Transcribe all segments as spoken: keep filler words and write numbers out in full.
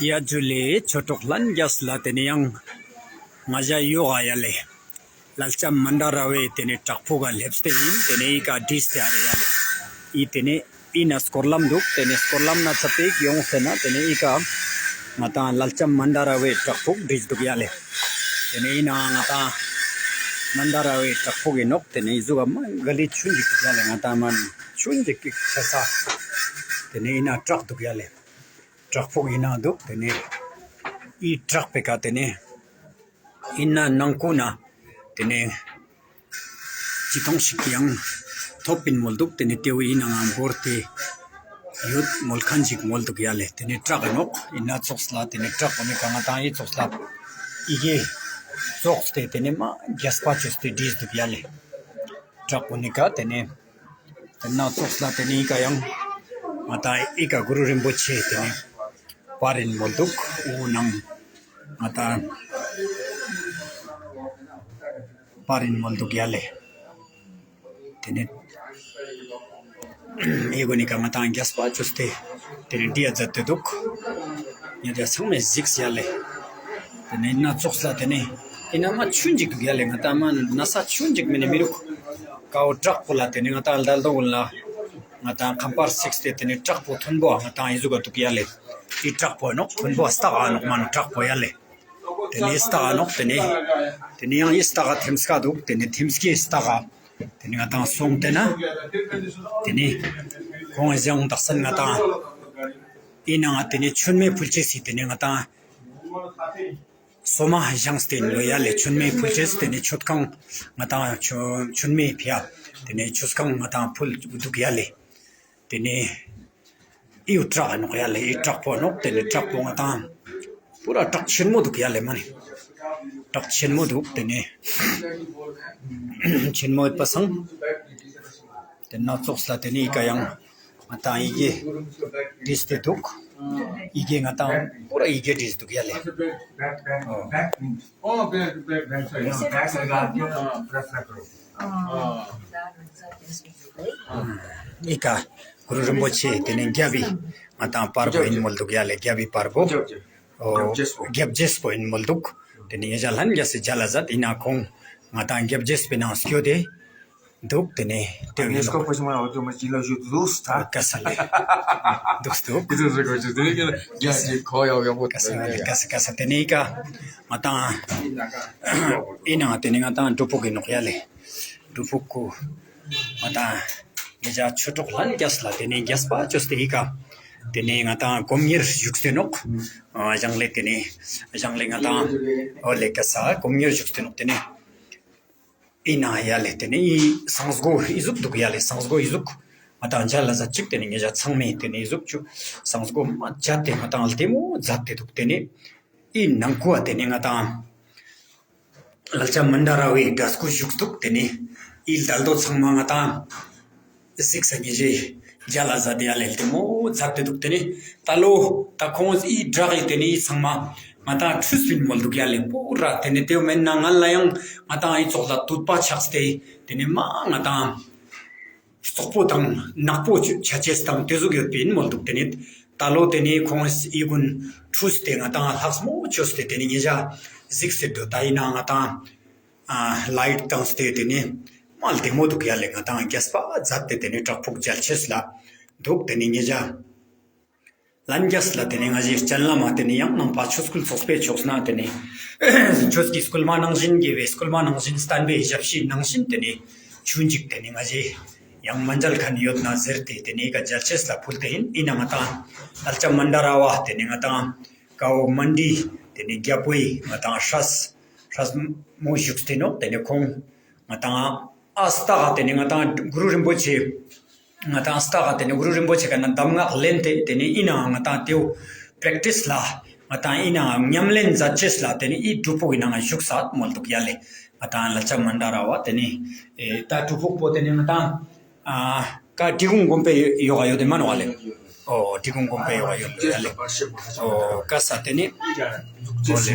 ཡ་ཇུ་ལེ། ཆོས་གྲོགས་ལྷན་རྒྱས་ལ་ཏེ་ནེ་ཡང་ང་ཞ་ཡོག་ག་ཡ་ལེ། ལ་ལྕམ་མན་ཌ་ར་བའི་ཏེ་ནེ་བྲག་ཕུག་ག་ལེབས་ཏེ་ཨིན། ཏེ་ནེ་ཨི་ཀ་བྲིས་ཏེ་ཨ་རེ་ཡ་ལེ། ཨི་ཏེ་ནེ་ཨི་ན་སྐོར་ལམ་དུག་ཏེ་ནེ་སྐོར་ལམ་ན་ཆ་པེག་ཡོང་སྟེ་ན་ཏེ་ནེ་ཨི་ཀ་ང་ཏང་ལ་ལྕམ་མན་ཌ་ར་བའི་བྲག་ཕུག་བྲིས་དུག་ཡ་ལེ། ཏེ་ནེ་ཨི་ན་ང་ཏང་མན་ཌ་ར་བའི་བྲག་ཕུག་ཨིན་ནོག་ཏེ་ནེ་ཨི་ཟུག་ག་མ་ག་ལེ་ཆུན་ཅིག་དུག་ཡ་ལེ། ང་ཏང་མ་ཆུན་ཅིག་ཆ་ས་ཏེ་ནེ་ཨི་ན་བྲག་དུག་ཡ་ལེ། བྲག་ཕུག་ཨིན་ན་དུག་ཏེ་ནེ་ཨི་བྲག་པེ་ཀ་ཏེ་ནེ་ཨི་ན་ནང་ཁུ་ན་ཏེ་ནེ་ཅི་ཐོང་ཞིག་ཡང་ཐོབ་པིན་མོལ་དུག་ཏེ་ནེ་ཏེ་བོ་ཨི་ན་ང་བོར་ཏེ་ཡོད་མོལ་ཁན་ཞིག་མོལ་དུག་ཡ་ལེ། ཏེ་ནེ་བྲག་ཨིན་ནོག་ཨི་ན་ཙོགས་ལ་ཏེ་ནེ་བྲག་པོ་ནི་ཀ་ང་ཏང་ཨི་ཙོགས་ལ་ཨི་གེ་ཙོགས་ཏེ་ཏེ་ནེ་མ་རྒྱས་པ་ཅོས་ཏེ་བྲིས་དུག་ཡ་ལེ། བྲག་པོ་ནི་ཀ་ཏེ་ནེ་ཏེ་ན་ཙོགས་ལ་ཏེ་ནེ་ཨི་ཀ་ཡང་ང་ཏང་ཨི་ཀ་གུ་རུ་རིན་པོ་ཆེ་ཏེ་ནེ་པར་ཨིན་མོལ་དུག་འོ་ནང་ང་ཏང་པར་ཨིན་མོལ་དུག་ཡ་ལེ། ཏེ་ནེ་ཨི་གོ་ནི་ཀ་ང་ཏང་རྒྱས་པ་ཅོས་ཏེ་ཏེ་ནེ་བྲིའ་ཛད་དེ་དུག་ཉེ་རང་ཚང་མས་གཟིགས་ཡ་ལེ། ཏེ་ནེ་ཨི་ན་ཙོགས་ལ་ཏེ་ནེ་ཨི་ན་མ་ཆུན་ཅིག་དུག་ཡ་ལེ། ང་ཏང་མ་ན་ས་ཆུན་ཅིག་མེ་ནེ་མི་རུག་ཀ་བོ་བྲག་པོ་ལ་ཏེ་ནེ་ང་ཏང་ལྡལ་དོ་གུན་ལ་ང་ཏང་ཁམས་པར་སིགས་ཏེ་ཏེ་ནེ་བྲག་པོ་ཐོན་པོ་ང་ཏང་ཨི་ཟུག་ག་དུག་ཡ་ལེ། ཨི་བྲག་པོ་ནོག་ཐོན་པོ་ཨ་སྟག་ག་ནོག་མ་ན་བྲག་པོ་ཡ་ལེ། ཏེ་ནེ་ཨི་སྟག་ག་ནོག་ཏེ་ནེ་ཏེ་ནེ་ཡང་ཨི་སྟག་ག་ཐེམ་སྐས་དུག་ཏེ་ནེ་ཐེམ་སྐས་སྟག་ག་ཏེ་ནེ་ང་ཏང་སོང་སྟེ་ན་ཏེ་ནེ་ཁོང་ཞང་དག་ས་ང་ཏང་ཨི་ན་ཏེ་ནེ་མཆོད་མེ་ཕུལ་ཅེས་སི་ཏེ་ནེ་ང་ཏང་སོ་མ་ཞངས་ཏེ་ཨིན་ནོག་ཡ་ལེ། མཆོད་མེ་ཕུལ་ཅེས་ཏེ་ནེ་མཆོད་ཁང་ང་ཏང་མཆོད་མེ་ཕིའ་ཏེ་ནེ་མཆོད་ཁང་ང་ཏང་ཕུལ་དུག་ཡ་ལེ། ཏེ་ནེ་ཨི་བྲག་ནོག་ཡ་ལེ། ཨི་བྲག་པོ་ནོག་ཏེ་ནེ་བྲག་པོ་ང་ཏང་པུ་ར་བྲག་ཆེན་མོ་དུག་ཡ་ལེ་མ་ནེ། བྲག་ཆེན་མོ་དུག་ཏེ་ནེ་ཆེན་མོ་ཡོད་པ་སང་ཏེ་ན་ཙོགས་ལ་ཏེ་ནེ་ཨི་ཀ་ཡང་ང་ཏང་ཨི་གེ་བྲིས་ཏེ་དུག་ཨི་གེ་ང་ཏང་པུ་ར་ཨི་གེ་བྲིས་དུག་ཡ་ལེ། འོ། ཨི་ཀ་གུ་རུ་རིན་པོ་ཆེ་ཏེ་ནེ་རྒྱལ་བའི་ང་ཏང་པར་པོ་ཨིན་མོལ་དུག་ཡ་ལེ། རྒྱལ་བའི་པར་པོ། འོ། རྒྱལ་བ་རྒྱལ་པོ་ཨིན་མོལ་དུག་ཏེ་ནེ་ཉེ་ཞ་ལྷན་རྒྱས་སི་མཇལ་ལ་ཛད་ཨིན་ན་ཁོང་ང་ཏང་རྒྱལ་བ་རྒྱལ་པོའི་ནང་སྐྱོད་དེ་དུག་ཏེ་ནེ་ཏེ་ཡུ་ནེ་སི་ཀོ་པོ་ཞིག་མ་ཨོ་ཏོ་མ་ཅི་ལ་ཞུ་དུག་ས་ཀ་ས་ལེ་དུག་སྟེ་དུག་ཏེ་ནེ་ཀ་ཡ་ཡ་བོ་ཀ་ས་ལེ་ཀ་ས་ཀ་ས་ཏེ་ནེ་ཀ་ང་ཏང་ཨིན་ན་ཏེ་ནེ་ང་ཏང་སྒྲུབ་ཕུག་གི་ནོག་ཡ་ལེ། སྒྲུབ་ཕུག་གུ་ང་ཏང་ཉེ་ཞ་ཆོས་གྲོགས་ལྷན་རྒྱས་ལ་ཏེ་ནེ་རྒྱས་པ་ཅོས་ཏེ་ཨི་ཀ་ཏེ་ནེ་ང་ཏང་སྒོམ་གཉེར་བཞུགས་ཏེ་ནོག་ཞང་ལེ་ཏེ་ནེ་ཞང་ལེ་ང་ཏང་འོ་ལེ་ཀ་ས་སྒོམ་གཉེར་བཞུགས་ཏེ་ནོག་ཏེ་ནེ་ཨི་ན་ཡ་ལེ་ཏེ་ནེ་ཨི་སངས་སྒོ་ཨི་ཟུག་དུག་ཡ་ལེ། སངས་སྒོ་ཨི་ཟུག་ང་ཏང་མཇལ་ལ་ཛད་ཅིག་ཏེ་ནེ་ཉེ་ཞ་ཚང་མས་ཏེ་ནེ་ཨི་ཟུག་ཅུ་སངས་སྒོ་མ་ཅད་དེ་ང་ཏང་ལྟད་མོ་ཛད་དེ་དུག་ཏེ་ནེ་ཨི་ནང་ཁུ་བ་ཏེ་ནེ་ང་ཏང་ལ་ལྕམ་མན་ཌ་ར་བའི་གྲྭ་སྐུ་བཞུགས་དུག་ཏེ་ནེ་ཨི་ལྡལ་དོ་ཚང་མ་ང་ཏང་གཟིགས་ས་ཉེ་ཞའི་མཇལ་ལ་ཛད་དེ་ཡ་ལེ་ལྟད་མོ་ཛད་དེ་དུག་ཏེ་ནེ་ད་ལོ་ད་ཁོང་ཨི་བྲག་གི་ཏེ་ནེ་ཨི་ཚང་མ་ང་ཏང་ཁྲུས་པིན་མོལ་དུག་ཡ་ལེ། པུ་ར་ཏེ་ནེ་ཏེ་བོ་མེན་ན་ང་ལ་ཡང་ང་ཏང་ཨི་ཙོགས་ལ་དུད་པ་ཆགས་ཏེ་ཏེ་ནེ་མ་ང་ཏང་རྩོག་པོ་དང་ནག་པོ་ཆ་ཅེས་དང་ཏེ་ཟུག་ཡོད་པིན་མོལ་དུག་ཏེ་ནེ་ད་ལོ་ཏེ་ནེ་ཁོང་ཨི་གུན་ཁྲུས་ཏེ་ང་ཏང་ལྷག་མོ་ཅོས་ཏེ་ཏེ་ནེ་ཉེ་ཞ་གཟིགས་སེ་དུག་ད་ཨིན་ན་ང་ཏང་ཨ་ལའིཊ་བཏང་སྟེ་ཏེ་ནེ་མ་ལྟད་མོ་དུག་ཡ་ལེ། ང་ཏང་རྒྱས་པ་ཛད་དེ་ཏེ་ནེ་བྲག་ཕུག་མཇལ་ཅེས་ལ་དུག་ཏེ་ནེ་ཉེ་ཞ་ལྷན་རྒྱས་ལ་ཏེ་ནེ་ང་ཞའི་སྤྱན་ལམ་མ་ཏེ་ནེ་ཡང་ནང་པ་ཆོས་སྐུལ་ཚོགས་པའི་ཕྱོགས་ནེ་ཏེ་ནེ་ཆོས་ཀྱི་སྐུལ་མ་ནང་བཞིན་དགེ་བའི་སྐུལ་མ་ནང་བཞིན་བསྟན་པའི་ཞབས་ཕྱི་ནང་བཞིན་ཏེ་ནེ་ཆུན་ཅིག་ཏེ་ནེ་ང་ཞའི་ཡང་མ་མཇལ་ཁན་ཡོད་ན་ཟེར་ཏེ་ཏེ་ནེ་ཀ་མཇལ་ཅེས་ལ་ཕུལ་ཏེ་ཨིན། ཨིན་ན་ང་ཏང་ལ་ལྕམ་མན་ཌ་ར་བ་ཏེ་ནེ་ང་ཏང་ཀ་བོ་མན་ཌི་ཏེ་ནེ་རྒྱལ་པོའི་ང་ཏང་སྲས་སྲས་མོ་བཞུགས་ཏེ་ནོག་ཏེ་ནེ་ཁོང་ང་ཏང་ཨ་སྟག་ག་ཏེ་ནེ་ང་ཏང་གུ་རུ་རིན་པོ་ཆེ་ང་ཏང་སྟག་ག་ཏེ་ནེ་གུ་རུ་རིན་པོ་ཆེ་ག་ན་གདམས་ངག་ལེན་ཏེ་ཏེ་ནེ་ཨིན་ནའང་ང་ཏང་ཏེའུ་པྲེག་ཊིས་ལ་ང་ཏང་ཨིན་ནའང་ཉམས་ལེན་མཛད་ཅེས་ལ་ཏེ་ནེ་ཨི་སྒྲུབ་ཕུག་གི་ནང་ང་བཞུགས་ས་མོལ་དུག་ཡ་ལེ། ང་ཏང་ལ་ལྕམ་མན་ཌ་ར་བ་ཏེ་ནེ་ཨེ་ད་སྒྲུབ་ཕུག་པོ་ཏེ་ནེ་ང་ཏང་ཨ་ཀ་འབྲི་གུང་དགོན་པའི་ཡོག་ག་ཡོད་དེ་མན་ནོག་ལེ། འོ་འབྲི་གུང་དགོན་པའི་ཡོག་ག་ཡོད་དེ་ཡ་ལེ། འོ་ཀ་ས་ཏེ་ནེ་འོ་ལེ།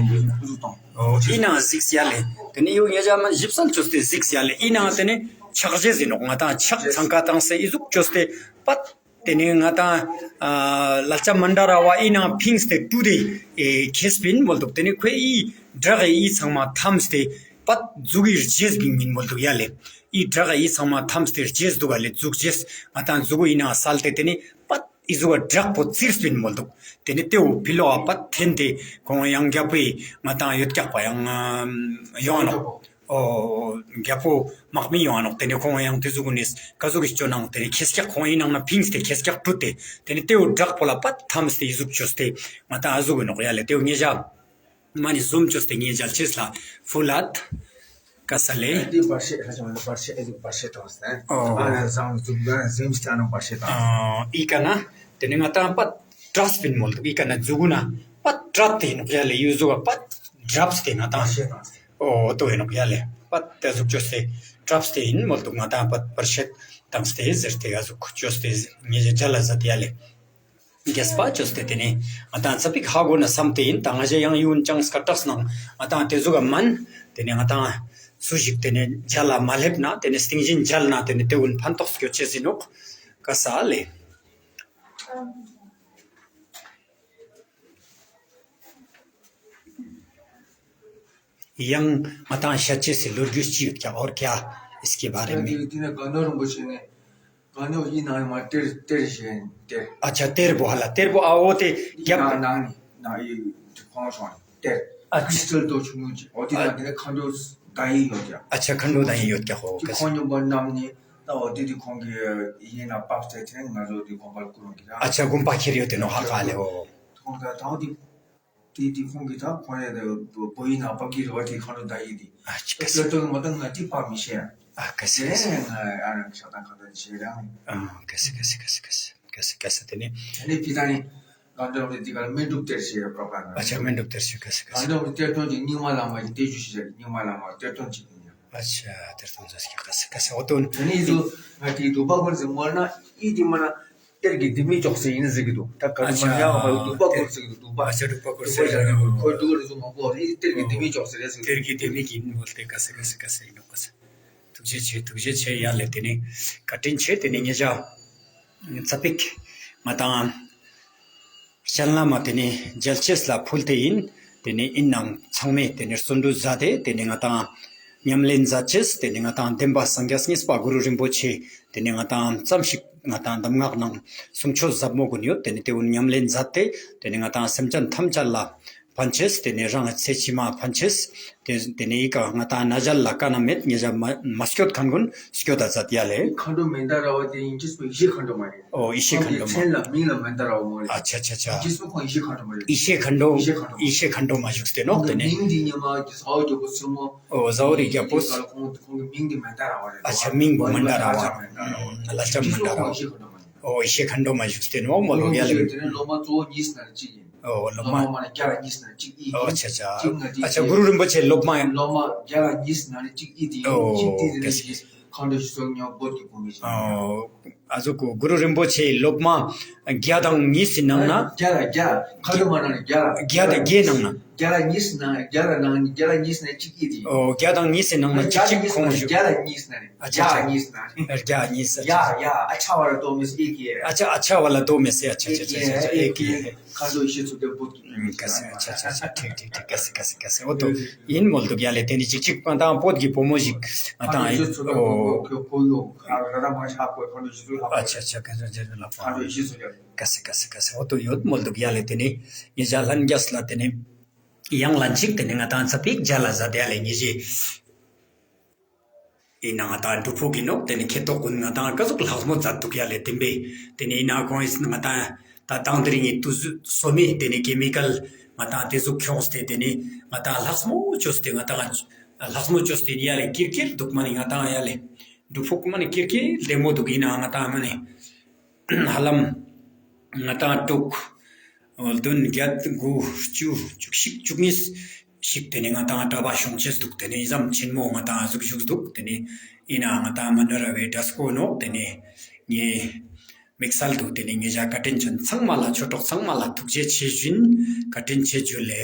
འོ་ཨིན་ནའང་གཟིགས་ཡ་ལེ། ཏེ་ནེ་ཡོ་ཉེ་ཞ་མ་ཞིབ་གསལ་ཅོས་ཏེ་གཟིགས་ཡ་ལེ། ཨིན་ནའང་ཏེ་ནེ་ཕྱག་རྗེས་ཨིན་ནོག་ང་ཏང་ཕྱག་ཚང་ཀ་བཏང་སེ་ཨི་ཟུག་ཅོས་ཏེ་པད་ ཏེ་ནེ་ང་ཏང་ཨ་ལ་ལྕམ་མན་དཱ་ར་བ་ཨི་ནང་ཕིངས་ཏེ་ཀྲུ་ཏེ་ཨེ་ཁྱེར་སྤིན་མོལ་དུག། ཏེ་ནེ་ཁོའི་ཨི་བྲག་གི་ཨི་ཚང་མ་ཐམས་ཏེ་པད་ཟུག་གི་རྗེས་སྤིན་མོལ་དུག་ཡ་ལེ། ཨི་བྲག་གི་ཨི་ཚང་མ་ཐམས་ཏེ་རྗེས་དུག་ག་ལེ། ཟུག་རྗེས་ང་ཏང་ཟུག་གུ་ཨི་ནང་སལ་ཏེ་ཏེ་ནེ་པད་ཨི་ཟུག་ག་བྲག་པོ་ཙིར་སྤིན་མོལ་དུག། ཏེ་ནེ་ཏེ་བོ་ཕི་ལོག་ག་པད་ཐེན་ཏེ་ཁོང་ཡང་རྒྱལ་པོའི་ང་ཏང་ཡོད་ཀྱག་པ་ཡང་ཡོང་ནོག། ཨོ་རྒྱལ་པོ་དམག་མི་ཡོང་ནོག། ཏེ་ནེ་ཁོང་ཡང་ཏེ་ཟུག་གུན་ནེ་ཀ་ཟུག་གི་ཅོ་ནང་ཏེ་ནེ་ཁེས་ཀྱག་ཁོང་ཨི་ནང་ན་ཕིངས་ཏེ་ཁེས་ཀྱག་ཀྲུ་ཏེ་ཏེ་ནེ་ཏེ་བོ་བྲག་པོ་ལ་པད་ཐམས་ཏེ་ཨི་ཟུག་ཅོས་ཏེ་ང་ཏང་ཨ་ཟུག་གི་ནོག་ཡ་ལེ། ཏེ་བོ་ཉེ་ཞ་མ་ནེ་ཟུམ་ཅོས་ཏེ་ཉེ་ཞ་ལ་ཕུལ་ལད་ཀ་ས་ལེ། ཨ་ཏེ་བར་ཆད་ཧ་ཅང་བར་ཆད་ཨ་ཟུག་བར་ཆད་ཏང་སྟེ། ཨོ། ཨ་ན་ཟང་ཟུག་ལ་ཟིམ་སྟེ་ཨ་ནོ་བར་ཆད་ཏང་སྟེ། ཨ་ཨི་ཀ་ན་ཏེ་ནེ་ང་ཏང་པད་ཏྲས་སྤིན་མོལ་དུག། ཨི་ཀ་ན་ཟུག་གུ་ན་པད་ཏྲབས་ཏེ་ཨིན་ནོག་ཡ་ལེ། ཡུ་ཟུག་ག་པད་ཏྲབས་ཏེ་ང་ཏང་ཨོ་ཏོ་ཨིན་ནོག་ཡ་ལེ། པད་ཏེ་ཟུག་ཅོས་ཏེ་ཏྲབས་ཏེ་ཨིན་མོལ་དུག། ང་ཏང་པད་བར་ཆད་ཏང་སྟེ་ཟེར་ཏེ་ཨ་ཟུག་ཅོས་ཏེ་ཉེ་ཞ་མཇལ་ལ་ཟ་ཏེ་ཡ་ལེ། རྒྱས་པ་ཅོས་ཏེ་ཏེ་ནེ་ང་ཏང་ཙ་པིག་ཧ་གོ་ན་སམ་སྟེ་ཨིན། ད་ང་ཞ་ཡང་ཡུན་ཅང་སྐད་གྲགས་ནང་ང་ཏང་ཏེ་ཟུག་ག་མན། ཏེ་ནེ་ང་ཏང་སུ་ཞིག་ཏེ་ནེ་མཇལ་ལ་མ་ལེབ་ན་ཏེ་ནེ་སྟིང་ཞིན་མཇལ་ན་ཏེ་ནེ་ཏེ་གུན་ཕན་ཐོགས་སྐྱོད་ཅེས་ཨིན་ནོག། ཀ་ས་ལེ། ཡང་ང་ཏང་ཤད་ཅེས་སི་ལོ་རྒྱུས་ཅི་ཡོད་ཀྱག་ཨོར་ཀྱ་ཨིས་ཀེ་བྷ་རེ་མེ། ཏེ་ནེ་ག་ནོ་རིན་པོ་ཆེ་ནེ་ག་ནོ་ཨི་ནང་མ་ཏེར་ཏེར་ཞེན་ཏེར། ཨ་ཆ་ཏེར་བོ་ཧ་ལ་ཏེར་བོ་ཨ་འོ་ཏེ་རྒྱབ་ནང་ནང་ནི་ནང་ཨི་ཁོང་སོང་ཏེར། ཨ་ཁྲིས་ཊལ་དོ་ཆུང་ཆུང་ཅིག་འོ་ཏེ་ནང་ཏེ་ནེ་མཁའ་འགྲོ་ཟླ་ཡི་ཡོད་ཀྱག། ཨ་ཆ་མཁའ་འགྲོ་ཟླ་ཡི་ཡོད་ཀྱག་ཧོ། ཁོང་ཉམ་པོ་རྣམ་ནི་ད་འོ་ཏེ་ཏེ་ཁོང་གི་ཡིན་ན་པགས་ཚད་ཏེ་ང་ཚོ་ཏེ་དགོན་པར་བསྐུར་ཡོང་གི་ར། ཨ་ཆ་དགོན་པ་ཁྱེར་ཡོད་ཏེ་ནོ་ཧ་ཧ་ལེ་ཧོ། ཁོང་ད་ད་འོ་ཏེ་ཏེ་ཏེ་ཁོང་གི་ད་ཁོང་ཡ་ད་བོད་ཡིན་ན་པགས་ཀྱི་རེ་བ་ཏེ་མཁའ་འགྲོ་ཟླ་ཡི་ཏེ། ཨ་ཆ་ཀ་སེ། ཏེ་ཏོ་མ་ད་ང་ཏེ་པགས་མི་ཤེས་ཡ། ཨ་ཀ་སེ་ཀ་སེ། ང་ཨ་རང་ཤ་ད་ཁ་ད་ཤེས་རང་། ཨ་ཀ་སེ་ཀ་སེ་ཀ་སེ་ཀ་སེ་ཀ་སེ་ཏེ་ནེ། ཏེ་ནེ་ཕི་ད་ནི་གང་འདྲ་བ་ཏེ་ག་ལ་སྨན་སྒྲུབ་གཏེར་ཞེས་པ་པ་ན། ཨ་ཆ་སྨན་སྒྲུབ་གཏེར་ཞེས་ཀ་སེ་ཀ་སེ། གང་འདྲ་བ་གཏེར་སྟོན་ཅིག་རྙིང་མ་བླ་མ་ཡི་གཏེར་ཞུ་ཞེས་རྙིང་མ་བླ་མ་གཏེར་སྟོན་ཅིག་ཡིན་ཡ། ཨ་ཆ་གཏེར་སྟོན་ཅིག་ཀ་སེ་ཀ་སེ་འོ་ཏོ་ནི། ཏེ་ནེ་ཏུ་ང་ཏེ་དུ་པ་ཀུར་སེ་མོལ་ན་ཨི་ཏེ་མ་ན་གཏེར་གྱི་ལྡེ་མིག་ཅོག་སེ་ཡིན་ཟེར་གི་འདུག། ད་ག་ཨ་ཆ་མ་ཡང་བ་དུ་པ་ཀུར་སེ་གི་འདུག་དུ་པ། ཨ་ཆ་དུ་པ་ཀུར་སེ་དུ་པ་ཞག་ནི་ཁོ་དུ་པ་རུ་མང་པོ་ཨི་གཏེར་གྱི་ལྡེ་མིག་ཅོག་སེ་རེད་ཟེར། གཏེར་གྱི་ལྡེ་མིག་ཡིན་མོལ་ཏེ་ཀ་སེ་ཀ་སེ་ཀ་སེ་ཡིན་ནོ་ཀ་སེ། ཐུགས་རྗེ་ཆེ་ཐུགས་རྗེ་ཆེ་ཡ་ལེ། ཏེ་ནེ་བཀའ་དྲིན་ཆེ། ཏེ་ནེ་ཉེ་ཞ་ཙ་པིག་ང་ཏང་སྤྱན་ལམ་མ་ཏེ་ནེ་མཇལ་ཅེས་ལ་ཕུལ་ཏེ་ཡིན། ཏེ་ནེ་ཨིན་ནང་ཚང་མས་ཏེ་ནེ་བརྩོན་འགྲུས་མཛད་དེ་ཏེ་ནེ་ང་ཏང་ཉམས་ལེན་མཛད་ཅེས། ཏེ་ནེ་ང་ཏང་བདེན་པ་སངས་རྒྱས་གཉིས་པ་གུ་རུ་རིན་པོ་ཆེ་ཏེ་ནེ་ང་ཏང་ཙམ་ཞིག་ང་ཏང་གདམས་ངག་ནང་གསུང་ཆོས་ཟབ་མོ་གུན་ཡོད། ཏེ་ནེ་ཏེ་གུན་ཉམས་ལེན་མཛད་དེ་ཏེ་ནེ་ང་ཏང་སེམས་ཅན་ཐམས་ཅད་ལ་ཕན་ཅེས། ཏེ་ནེ་རང་ཚེ་ཕྱི་མ་ཕན་ཅེས། ཏེ་ཏེ་ནེ་ཨི་ཀ་ང་ཏང་ན་མཇལ་ལ་ཀ་ན་མེད། ཉེ་ཞ་མ་མ་སྐྱོད་ཁན་གུན་སྐྱོད་ད་མཛད་ཡ་ལེ། མཁའ་འགྲོ་མན་དཱ་ར་བ་ཏེ་ཡིན་ཅེས་པོ་ཡེ་ཤེས་མཁའ་འགྲོ་མ་ཡིན། ཨོ་ཡེ་ཤེས་མཁའ་འགྲོ་མ། མཚན་ལ་མིང་ལ་མན་དཱ་ར་བ་མོ་ཡིན། ཨ་ཆ་ཆ་ཆ། ཡིན་ཅེས་པོ་ཁོང་ཡེ་ཤེས་མཁའ་འགྲོ་མ་ཡིན། ཡེ་ཤེས་མཁའ་འགྲོ། ཡེ་ཤེས་མཁའ་འགྲོ། ཡེ་ཤེས་མཁའ་འགྲོ་མ་བཞུགས་ཏེ་ནོག། ཏེ་ནེ་མིང་འདི་ཉི་མ་ཟ་འོ་རྒྱལ་པོ་སྲིང་མོ། ཨོ་ཟ་འོ་རི་རྒྱལ་པོ། ཁོང་གི་མིང་འདི་མན་དཱ་ར་བ་རེད། ཨ་ཆ་མིང་པོ་མན་དཱ་ར་བ། ལ་ལྕམ་མན་དཱ་ར་བ། ཨོ་ཡེ་ཤེས་མཁའ་འགྲོ་མ་བཞུགས་ཏེ་ནོག་མོལ་ལོ་ཡ་ལེ། ཏེ་ནེ་སློབ་མ་གཙོ་བོ་གཉིས་ནང་གཅིག་ཡིན། ཨོ་སློབ་མ། སློབ་མ་མ་ན་བརྒྱ་ལ་གཉིས་ནང་གཅིག་ཨི་ཡིན། ཨོ་ཆ་ཆ། གཅིག་ང་ཨ་ཆ་གུ་རུ་རིན་པོ་ཆེ་སློབ་མ་ཡིན། སློབ་མ་བརྒྱ་ལ་གཉིས་ནང་གཅིག་ཨི་ཏེ་ཡིན། ཨོ་གཅིག་ཏེ་ཏེ་ནེ་མཁའ་འགྲོ་ཞི་སོགས་ཉོ་བོད་ཀྱི་བུད་མེད་ཅིག་ཡིན། ཨོ་ཨ་ཟུག་གུ་རུ་རིན་པོ་ཆེའི་སློབ་མ་བརྒྱ་དང་གཉིས་སི་ནང་ན། བརྒྱ་ལ་བརྒྱ་ལ་མཁའ་འགྲོ་མ་ནང་ན་བརྒྱ་ལ། བརྒྱ་དང་བརྒྱའི་ནང་ན། བརྒྱ་ལ་གཉིས་ནང་བརྒྱ་ལ་ནང་བརྒྱ་ལ་གཉིས་ནང་གཅིག་ཨི་ཏེ་ཡིན། ཨོ་བརྒྱ་དང་གཉིས་སི་ནང་ན་གཅིག་གཅིག་ཁོང་བཞུགས། བརྒྱ་ལ་གཉིས་ནང་ནི། ཨ་ཆ་ཆ། བརྒྱ་གཉིས་ནང་ནི། བརྒྱ་གཉིས་ས་ཡ་ཡ་ཨ་ཆ་བ་ལ་དོ་མེ་སེ་ཨི་ཀེ། ཨ་ཆ་ཨ་ཆ་བ་ལ་དོ་མེ་སེ་ཨ་ཆ་ཆ་ཆ་ཆ་ཨི་ཀེ། མཁའ་འགྲོ་ཡེ་ཤེས་མཚོ་རྒྱལ་བོད་ཀྱི། ཀ་སེ་ཨ་ཆ་ཆ་ཆ་ཁྲིག་ཁྲིག་ཁྲིག་ཀ་སེ་ཀ་སེ་ཀ་སེ་འོ་ཏོ་ཡིན་མོལ་དུག་ཡ་ལེ། ཏེ་ནེ་ཅིག་ཅིག་པ་དང་བོད་ཀྱི་བུ་མོ་ཞིག་ང་དང་ཨ་ཆ་ཆ་ཀ་སེ་ཀ་སེ་ཀ་སེ་འོ་ཏོ་ཡིན་མོལ་དུག་ཡ་ལེ། ཏེ་ནེ་ཉེ་ཞ་ལ་ཕུལ་ཏེ་ཏེ་ནེ་ང་དང་ཨ་ཆ་ཆ་ཀ་སེ་ཀ་སེ་ཀ་སེ་ཀ་སེ་ཀ་སེ་ཀ་སེ་ཀ་སེ་འོ་ཏོ་ཡོད་མོལ་དུག་ཡ་ལེ། ཏེ་ནེ་ཉེ་ཞ་ལྷན་རྒྱས་ལ་ཏེ་ནེ་ཡང་ལན་ཅིག་ཏེ་ནེ་ང་དང་ཚ་པིག་མཇལ་ལ་ཟ་ཏེ་ཡ་ལེ། ཉེ་ཞའི་ཨིན་ན་ང་དང་དུ་ཕུག་གི་ནོག། ཏེ་ནེ་ཁེ་ཏོག་གུན་ང་དང་ཀ་ཟུག་ལྷག་མོ་མཛད་དུག་ཡ་ལེ་ཏེ་བེ། ཏེ་ནེ་ཨིན་ན་ཁོང་ཨིན་ན་ང་དང་ད་དང་དེ་རིང་ངི་ཏུ་ཟུ་སོ་མེ་ཏེ་ནེ་ཀེ་མི་ཀལ་ང་དང་ཏེ་ཟུག་ཁྱོངས་ཏེ་ཏེ་ནེ་ང་དང་ལྷག་མོ་ཅོས་ཏེ་ང་དང་ལྷག་མོ་ཅོས་ཏེ་ཡ་ལེ་ཀིར་ཀིར་དུག་མ་ནེ་ང་དང་ཡ་ལེ་དུ་ཕུག་མ་ནེ་ཀིར་ཀིར་ལྡེ་མོ་དུག། ཨིན་ན་ང་དང་མ་ནེ་ཧ་ལམ་ང་དང་དྲུག་བདུན་བརྒྱད་དགུ་བཅུ་བཅུ་གཅིག་བཅུ་གཉིས་ཤིག་ཏེ་ནེ་ང་དང་གྲྭ་པ་ཤོང་ཅེས་དུག། ཏེ་ནེ་ཨི་ཙམ་ཆེན་མོ་ང་དང་ཨ་ཟུག་བཞུགས་དུག། ཏེ་ནེ་ཨིན་ན་ང་དང་མན་དཱ་ར་བའི་འདྲ་སྐོར་ནོག། ཏེ་ནེ་ངའི་དམིགས་བསལ་དུ་ཏེ་ནེ་ཉེ་ཞ་བཀའ་དྲིན་ཅན་ཚང་མ་ལ་ཆོས་གྲོགས་ཚང་མ་ལ་ཐུགས་རྗེ་ཆེ་ཞུ་ཨིན། བཀའ་དྲིན་ཆེ་ཇུ་ལེ།